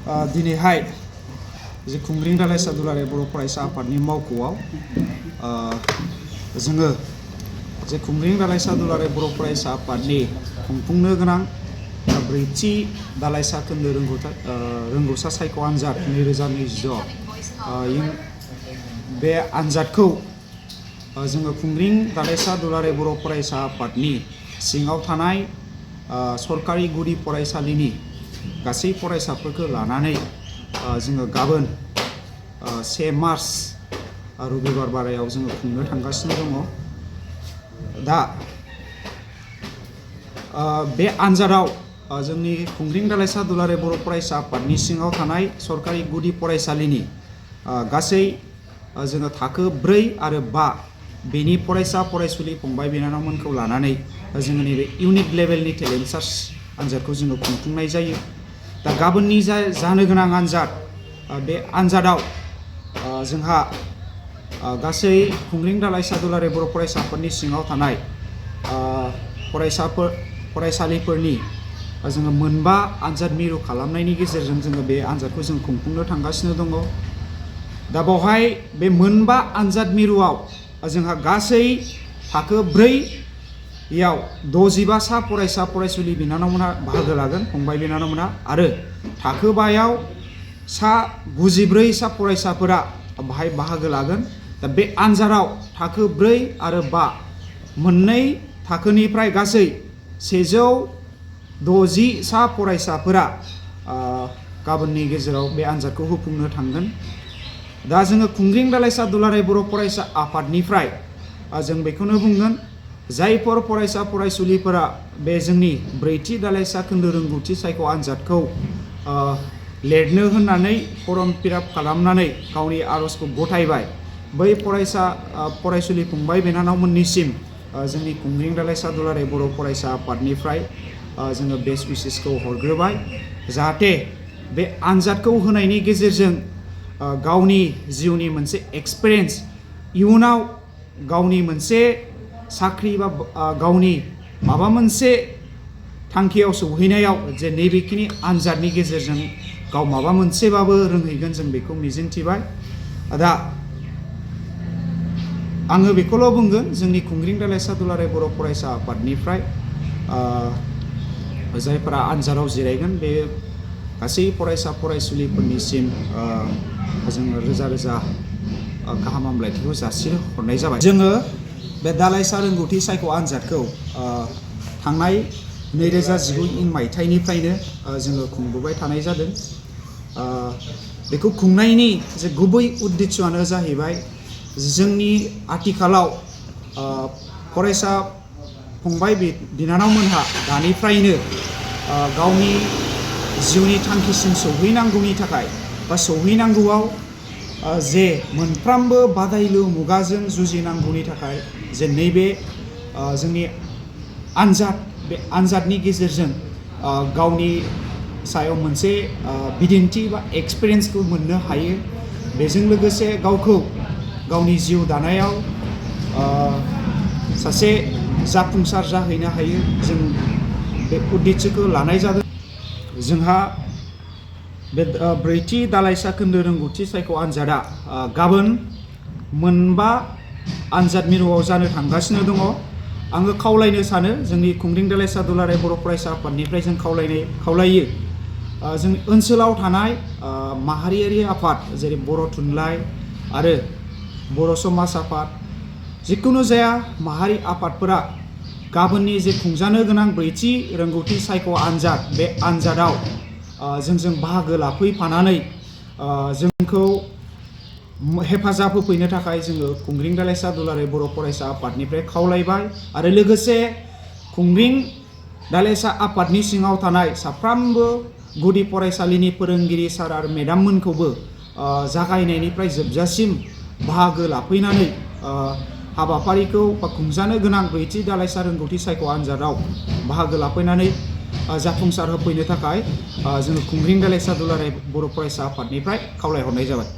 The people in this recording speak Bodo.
दिनैहाय जे खुंग्रिं दालाइसा दुलाराय बर' फरायसा आफादनि मावख'आव जोङो जे खुंग्रिं दालाइसा दुलाराय बर' फरायसा आफादनि खुंफुंनो गोनां ब्रैथि दालाइसा खोन्दो रोंगौसा सायख' आनजाद 2026 बे आनजादखौ जोङो खुंग्रिं दालाइसा दुलाराय बर' फरायसा आफादनि सिङाव थानाय सरकारि गुदि फरायसालिनि गासै फरायसाफोरखौ लानानै जोङो गाबोन 1 मार्च रबिबार बारायाव जोङो खुंनो थांगासिनो दङ। दा बे आनजादाव जोंनि खुंग्रिं दालाइसा दुलाराय बर' फरायसा आफादनि सिङाव थानाय सरकारि गुदि फरायसालिनि गासै जोङो थाखो 4 आरो 5 बेनि फरायसा फरायसुलि फंबाय बिनानावमोनखौ लानानै जोङो नैबे इउनिट लेभेलनि टेलेन्ट सार्च आनजादखौ जोङो खुंफुंनाय जायो। दा गाबोननि जानो गोनां आनजाद बे आनजादाव जोंहा गासै खुंग्रिं दालाइसा दुलाराय बर' फरायसा आफादनि सिङाव थानाय फरायसालिफोरनि जोङो 5 आनजाद मिरु खालामनायनि गेजेरजों जोङो बे आनजादखौ जों खुंफुंनो थांगासिनो दङ। दा बेवहाय बे 5 आनजाद मिरुआव जोंहा गासै थाखो 4याव 65 सा फरायसा फरायसुलि बिनानावमोना बाहागो लागोन, फंबाय बिनानावमोना, आरो थाखो 5याव 94 सा फरायसाफोरा बाहाय बाहागो लागोन। दा बे आनजादाव थाखो 4 आरो 5 मोननै थाखोनिफ्राय गासै 160 सा फरायसाफोरा गाबोननि गेजेराव बे आनजादखौ होफुंनो थांगोन। दा जोङो खुंग्रिं दालाइसा दुलाराय बर' फरायसा आफादनिफ्राय जों बेखौनो बुंगोन, जायफोर फरायसा फरायसुलिफोरा बे जोंनि ब्रैथि दालाइसा खोन्दो रोंगौथि सायख' आनजादखौ लिरनो होननानै फर्म फिलआप खालामनानै गावनि आर'जखौ गथायबाय, बै फरायसुलि फंबाय बिनानावमोननिसिम जोंनि खुंग्रिं दालाइसा दुलाराय बर' फरायसा आफादनिफ्राय जोङो बेस्ट उइसेसखौ हरग्रोबाय, जाहाथे बे आनजादखौ होनायनि गेजेरजों गावनि जिउनि मोनसे एक्सपिरियेन्स, इयुनाव गावनि मोनसे साख्रि बा गावनि माबा मोनसे थांखियाव सौहैनायाव जे नैबेखिनि आनजादनि गेजेरजों गाव माबा मोनसेबाबो रोंहैगोन, जों बेखौ मिजिंथिबाय। दा आङो बेखौल' बुंगोन, जोंनि खुंग्रिं दालाइसा दुलाराय बर' फरायसा आफादनिफ्राय जायफोरा आनजादाव जिरायगोन बे गासै फरायसा फरायसुलिफोरनिसिम जोङो रोजा रोजा गाहाम हामलायथिखौ जासिहरनाय जाबाय। जोङो बे दालाइसा रोंगौथि सायख' आनजादखौ थांनाय 2019 मायथाइनिफ्रायनो जोङो खुंबोबाय थानाय जादों। बेखौ खुंनायनि जे गुबै उद्देस्यआनो जाहैबाय, जोंनि आथिखालाव फरायसा फंबाय बिनानावमोनहा दानिफ्रायनो गावनि जिउनि थांखिसिम सौहैनांगौनि थाखाय बा सौहैनांगौआव जे मोनफ्रोमबो बादायलु मुगाजों जुजिनांगौनि थाखाय जे नैबे जोंनि आनजाद, बे आनजादनि गेजेरजों गावनि सायाव मोनसे बिदिन्थि बा एक्सपिरियेन्सखौ मोननो हायो। बेजों लोगोसे गावखौ गावनि जिउ दानायाव सासे जाफुंसार जाहैनो हायो, जों बे उद्देश्यखौ लानाय जादों। जोंहा बे ब्रैथि दालाइसा खोन्दो रोंगौथि सायख' आनजादा गाबोन 5 आनजाद मिरुआव जानो थांगासिनो दङ। आङो खावलायनो सानो, जोंनि खुंग्रिं दालाइसा दुलाराय बर' फरायसा आफादनिफ्राय जों खावलायो जोंनि ओनसोलाव थानाय माहारियारि आफाद जेरै बर' थुनलाइ आरो बर' समाज आफाद, जिखुनु जाया माहारि आफादफोरा गाबोननि जे खुंजानो गोनां ब्रैथि रोंगौथि सायख' आनजाद, बे आनजादाव जोंजों बाहागो लाफैफानानै जोंखौ हेफाजाब होफैनो थाखाय जोङो खुंग्रिं दालाइसा दुलाराय बर' फरायसा आफादनिफ्राय खावलायबाय। आरो लोगोसे खुंग्रिं दालाइसा आफादनि सिङाव थानाय साफ्रोमबो गुदि फरायसालिनि फोरोंगिरि सार आरो मेडाममोनखौबो जागायनायनिफ्राय जोबजासिम बाहागो लाफैनानै हाबाफारिखौ बा खुंजानो गोनां ब्रैथि दालाइसा रोंगौथि सायख' आनजादाव बाहागो लाफैनानै जाफुंसार होफैनो थाखाय जोङो खुंग्रिं दालाइसा दुलाराय बर' फरायसा आफादनिफ्राय खावलायहरनाय जाबाय।